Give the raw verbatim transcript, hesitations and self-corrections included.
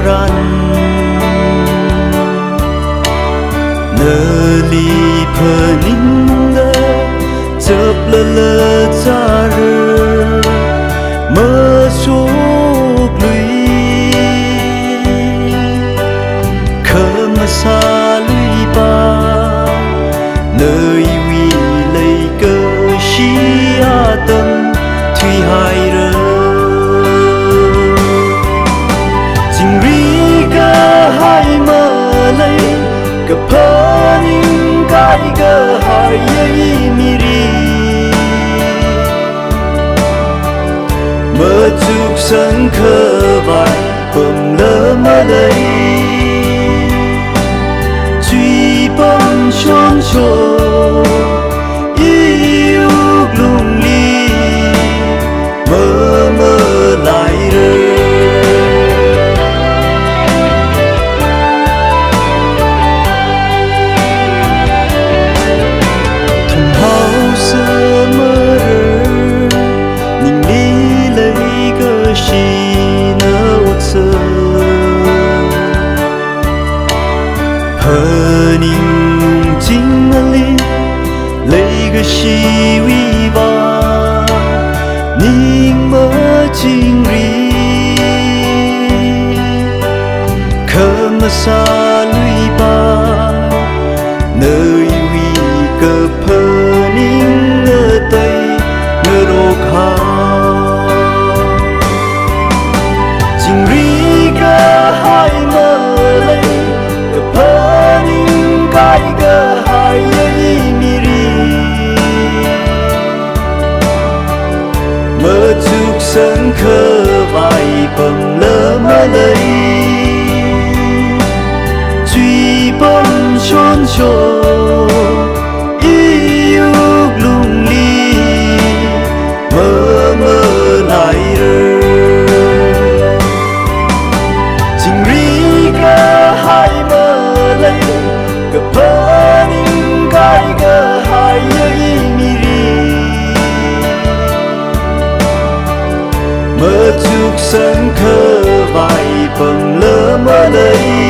ran, nali phaningda chaplala zāra, mashoklui, khamasāluipa, nawui leikashi atam thuihaira. Chingri kahai malei, kaphaning kaikahai miri, machuksang khavai pamla malei. Chuipam shonshon, i wuklungli mamalaira. Thumhao samara, ningli leikashina otsak, phaning ungching ali, leikashiwui vang ning machingri, khamasāluipa, nawui kaphaning atai ngarokha. Chingri kahai malei, kaphaning kaikahai miri, machuksang khavai pamla malei. Chuipam shonshon, i wuklungli mamalaira. Chingri kahai malei, kaphaning kaikahai miri, machuksang khavai pamla malei.